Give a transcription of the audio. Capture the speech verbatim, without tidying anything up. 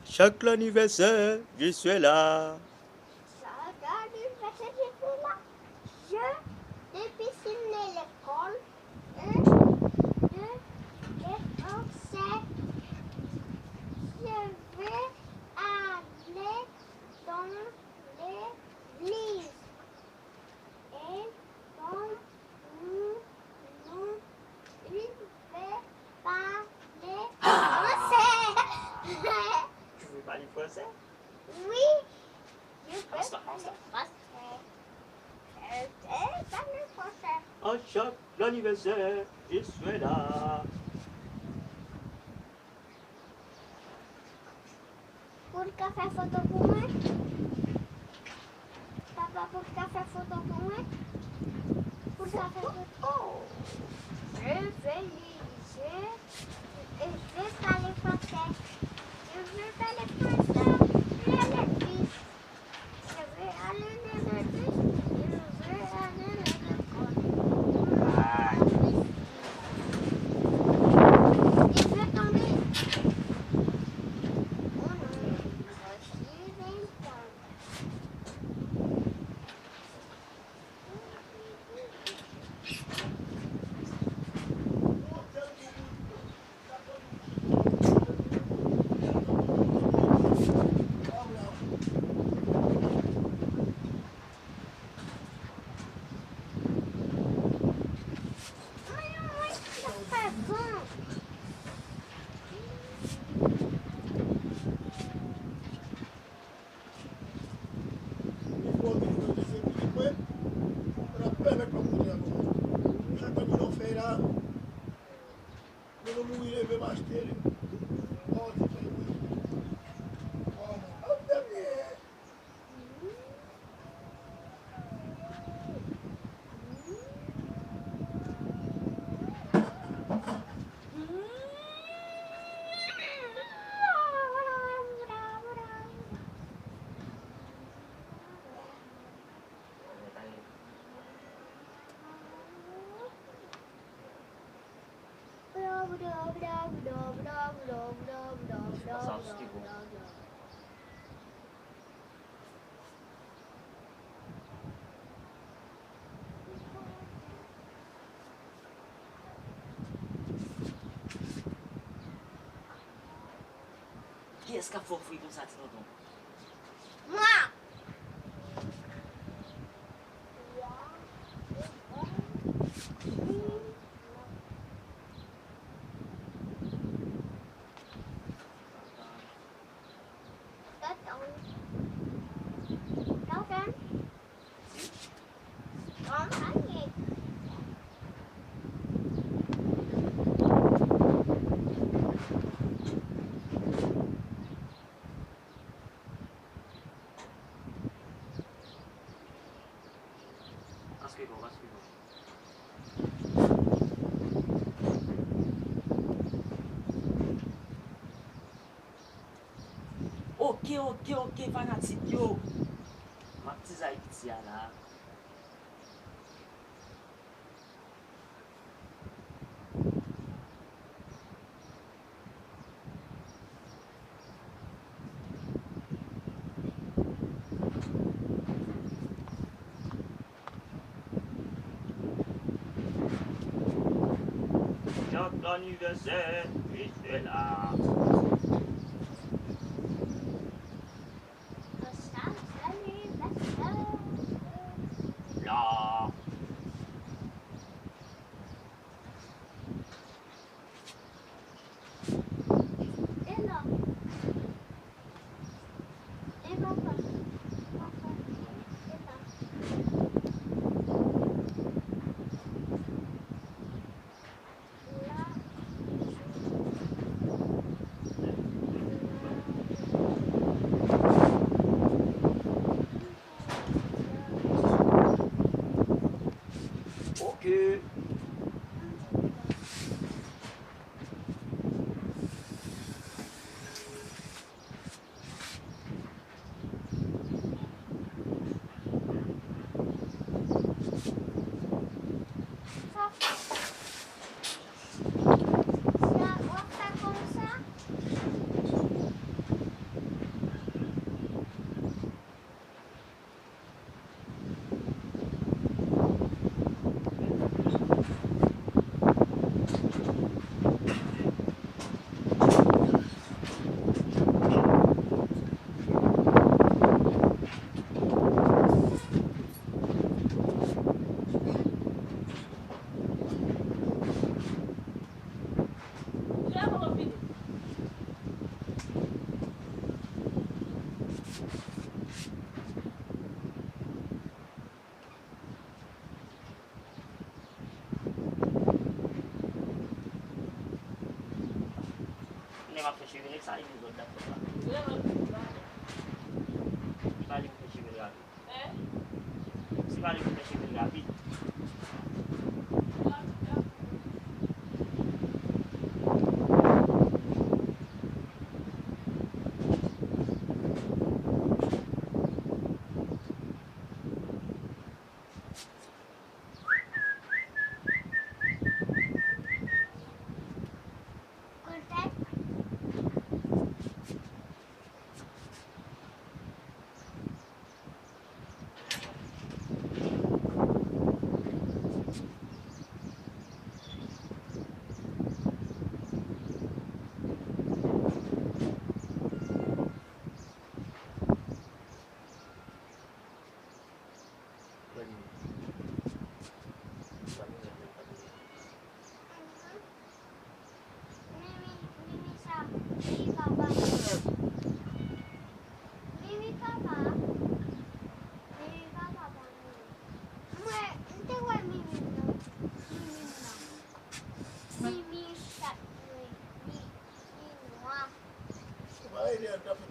Chaque anniversaire, je suis là. Chaque anniversaire, je suis là. Je, depuis l'école, un, deux, je pense, je vais aller dans l'église. Et comme nous, nous, il veut parler français. Tu veux parler français? Oui, je veux parler français. Euh, euh, parler français. À chaque anniversaire, je suis là. Pou l ka fè foto pou mwen? Papa, pou l ka fè foto pou mwen? Pou l ka fè foto. Oh! Je vais lire, je, je vais parler français. Je vais parler français. Je vais aller vite. Je vais aller dans le bus. Je vais aller dans l'école. Je vais tomber. Oh non, je suis en retard. Li fò vin nan dezyen minit mwen, mwen ap pèmèt mwen moute avè w. Chak tan nou fè la, nou nou mouri leve m achte li. Oh, ti fè wi. Oh, ap dènye. Kiyès k ap fè w fri konsa, ti tonton? Mwen! Tonton. Tonton. Tonton. Paske bon, paske bon. Oke, oke, oke, fanatik yo. M ap tizay piti a la. Joyeux anniversaire, Estela. Joyeux anniversaire. La. Oke. Lè m ap fè cheve nèg sa, li vin zòt dat kòb la. Li pa li pou fè cheve l rapid. Si pa li pou fè cheve l rapid. Mimi, Mimi sa, Mimi papa. Mimi papa. Mimi papa pa Mimi. Mwen, m te wè Mimi nan. Mimi nan. Mimi chat mwen. Li, li nwa. Ou pa rele l, t ap fè